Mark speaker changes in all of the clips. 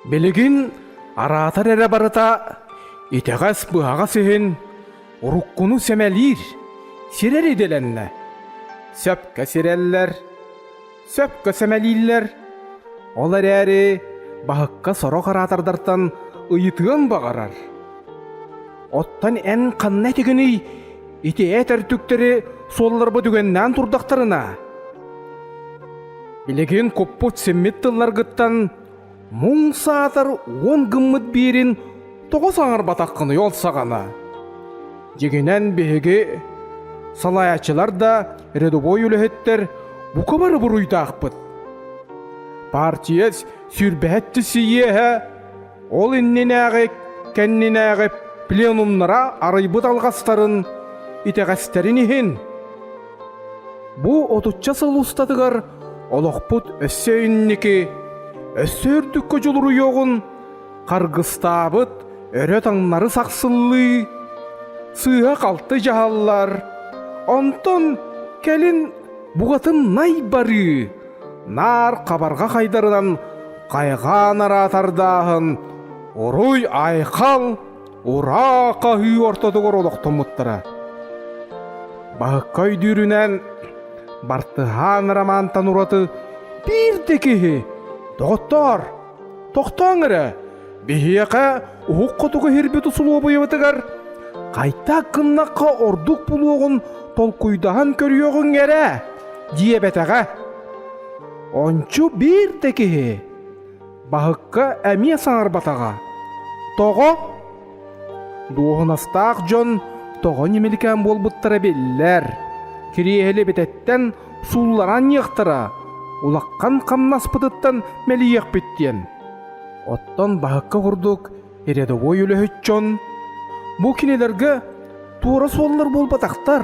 Speaker 1: Билигин араатар эрэ барыта итэҕэс-быһаҕас иһин уруккуну сэмэлиир, сирэр идэлэннэ. Сөпкө сирэллэр, сөпкө сэмэлииллэр. Ол эрээри баһыкка сорох араатардартан ыйытыан баҕарар. Оттон эн ханна этигиний ити эт өртүктэри суолларба түгэннээн турдахтарына? Билигин куппут-симмит тылларгыттан муҥ саатар уон гыммыт биирин тоҕо саҥарбатаххыный ол саҕана? Дьиҥинэн биһиги салайааччылар да рядовой үлэһиттэр бука бары буруйдаахпыт. Партия сүүрбэһэттис сийиэһэ ол иннинээҕи кэннинээҕи пленумнара арыйбыт алҕастарын, итэҕэстэрин иһин бу отучча сыл устатыгар олохпут өссө инники, өссө үрдүккэ дьулуруйуоҕун харгыстаабыт өрө-таҥнары сахсыллыы, сыыһа-халты дьаһаллар, онтон кэлин букатын най барыы, наар хабарҕа хайдарынан хайҕаан араатардааһын, уруй-айхал, ураа хаһыы ортотугар олохтоммуттара. Баһыкка өйдүүрүнэн Бартыһаан романтан ураты биир да киһи доҕоттоор, тохтооҥ эрэ, биһиэхэ уһук хотугу иһирбит усулуобуйабытыгар хайдах гыннахха ордук булуоҕун толкуйдаһан көрүөҕүҥ эрэ диэбэтэҕэ. Ончу биир да киһи баһыкка эмиэ саҥарбатаҕа. Тоҕо? Дуоһунастаах дьон тоҕо ньимиликээн буолбуттара биллэр. Кириэһили битэттэн суулларан ньыахтара, улахан хамнаспытыттан мэлийиэхпит диэн. Оттон баһыкка курдук рядовой үлэһит дьон бу кинилэргэ туора суоллар буолбатахтар.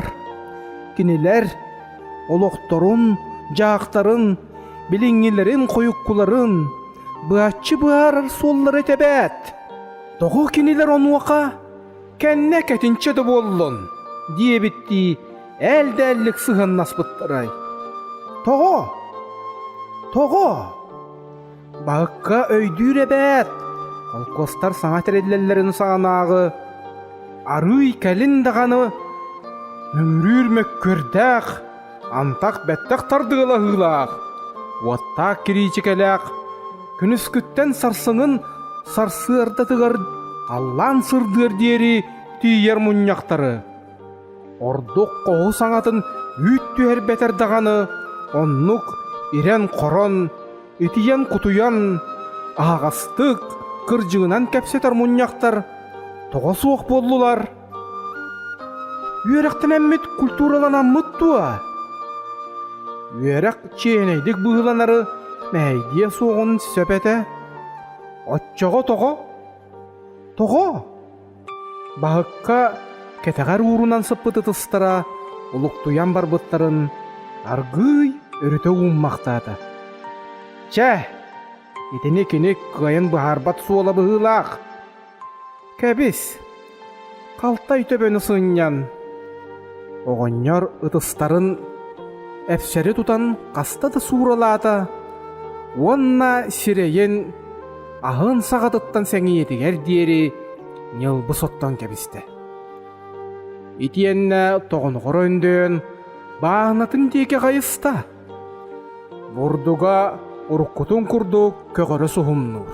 Speaker 1: Кинилэр олохторун, дьаахтарын, билиҥҥилэрин, хойуккуларын быһаччы быһаарар суоллара этэ эбээт. Тоҕо кинилэр онуоха кэннэ кэтинчэ да буоллун диэбиттии ээл-дээллик сыһыаннаспыттарай? Тоҕо? Тоҕо? Баһыкка өйдүүр эбээт, холкуостар саҥа тэриллэллэрин саҕанааҕы арыый кэлин даҕаны мөҥүрүүр мөккүөрдээх, антах бэттэх тардыалаһыылаах, уоттаах кириичикэлээх күнүскүттэн сарсынын сарсыардатыгар халлаан сырдыар диэри тиийэр мунньахтары Ордук хоһу саҥатын үүт түһэрбэтэр даҕаны оннук ирэн-хорон, итийэн-кутуйан, аһаҕастык, кырдьыгынан кэпсэтэр мунньахтар тоҕо суох буоллулар? Үөрэхтэнэммит культураланаммыт дуо? Үөрэх чиэһинэйдик быһыыланары мэһэйдиэ суоҕун сөп этэ. Оччоҕо тоҕо? Тоҕо? Баһыкка кэтэҕэр уурунан сыппыт ытыстара улуктуйан барбыттарын аргыый өрүтэ ууммахтаата. Чэ, итини кини кыайан быһаарбат суола быһыылаах. Кэбис, халтай төбөнү сынньан. Оҕонньор ытыстарын эпсэри тутан хаста да сууралаата уонна сирэйин аһын саҕатыттан сэҥийэтигэр диэри ньылбы соттон кэбистэ. Итиэннэ тоҕонохоро өндөөн бааһынатын диэки хайыста. Бурдуга уруккутун курдук көҕөрө суһумнуур.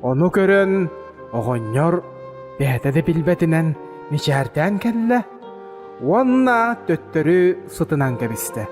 Speaker 1: Ону көрөн оҕонньор бэйэтэ да билбэтинэн мичээрдээн кэллэ уонна төттөрү сытынан кэбистэ.